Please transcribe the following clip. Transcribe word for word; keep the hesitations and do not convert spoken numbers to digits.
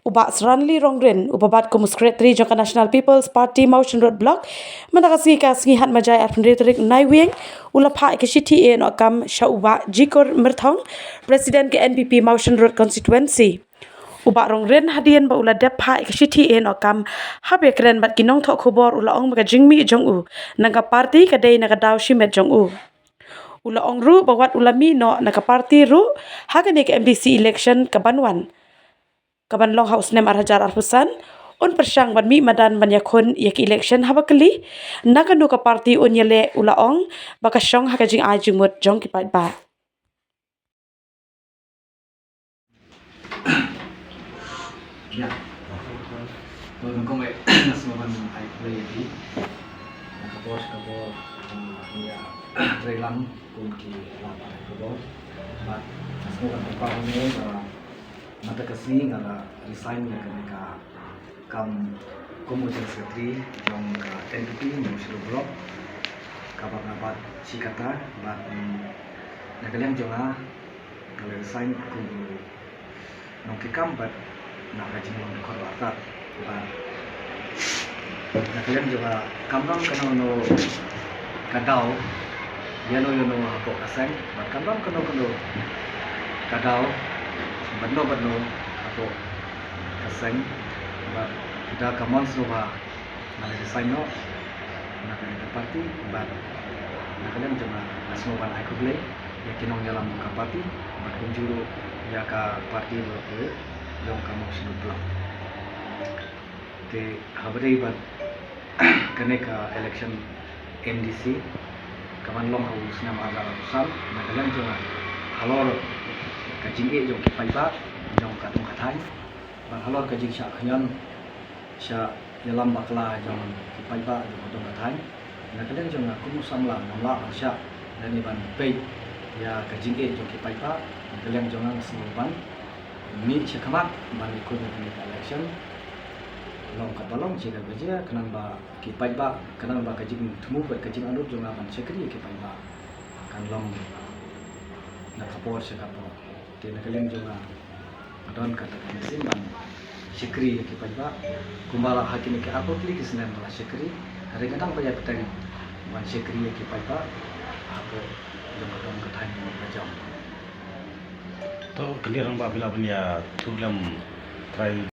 U Bah Sranli Rongrin, uba bat kum u Secretary jong ka National People's Party Mawshynrut Block, mynta ka sngi ka sngi Hatmaijai arphew hynriew tarik Naiwieng, u la phah ïa ka shithi ïehnoh kam sha u Bah Jikor Myrthong, President ka N P P Mawshynrut Constituency. U Bah Rongrin hadien ba u la dep phah ïa ka shithi ïehnoh kam haba ïakren bad ki nongthoh khubor u la ong ba ka jingmih jong u na ka party ka dei na ka daw shimet jong u. U la ong ruh ba wat u la mih noh na ka party ruh ha kane ka M D C election ka ban wan, ka ban long ha u snem ar hajar arphew san, un pyrshang ban mih madan ban ïakhun ïa ka election haba kylli na kano ka party un ïaleh, u la ong ba ka shong ha ka jingai jingmut jong ki paidbah. Ïa. To, nyngkong eh, nga sngewbha ban ai khublei ïa phi. Na ka por sha ka por, ah, ïa trei lang kum ki lad pathai khubor. Bad nga sngewbha ban kyrpad ïa phi ba mynta ka sngi nga la resign ïa kane ka kam kum u General Secretary jong ka N P P Mawshynrut Block, kaba nga bat shi katta, bad, mm, na ka liang jong nga, nga la resign kum u nongtrei kam bad na ka jinglong dkhot artat, bad na ka liang jong nga kam don kano kano ka daw ïano ïano hapoh ka seng, bad kam don kano kano ka daw bad no bad no hapoh ka seng, bad da ka mon sngewbha nga la resign noh na ka, na ka party, bad na ka liang jong nga nga sngewbha ban ai khublei ïa ki nongïalam ka party, bad kumjuh ruh ïa ka party ruh jong ka Mawshynrut Block. Te haba dei bad kane ka election M D C ka ban long ha u snem ar hajar arphew san, na ka liang jong nga halor ka jingïeit jong ki paidbah jong ka dong ka thaiñ, bad halor ka jingshah khñiot shah ïalam bakla jong ki paidbah jong ka dong ka thaiñ, na ka liang jong nga kum u samla ngam lah ban shah lane ban peit ïa ka jingïeit jong ki paidbah. Na ka liang jong nga nga sngewbha ban mih sha khmat ban ïakhun ïa kane ka election, long katba long, jia katba jia, khnang ba ki paidbah, khnang ba ka jingthmu bad ka jingarngut jong nga ban shakri ïa ki paidbah kan long na ka por sha ka por. Te na ka liang jong nga nga don kata ka mynsiem ban shakri ïa ki paidbah kumba la ha kine ki arphew tylli ki snem la shakri, hynrei nga dang ba ïa bteng ban shakri ïa ki paidbah hapoh jong ka dong ka thaiñ ka jong. To, kane rangbah, phi lah ban ïathuh lem trai.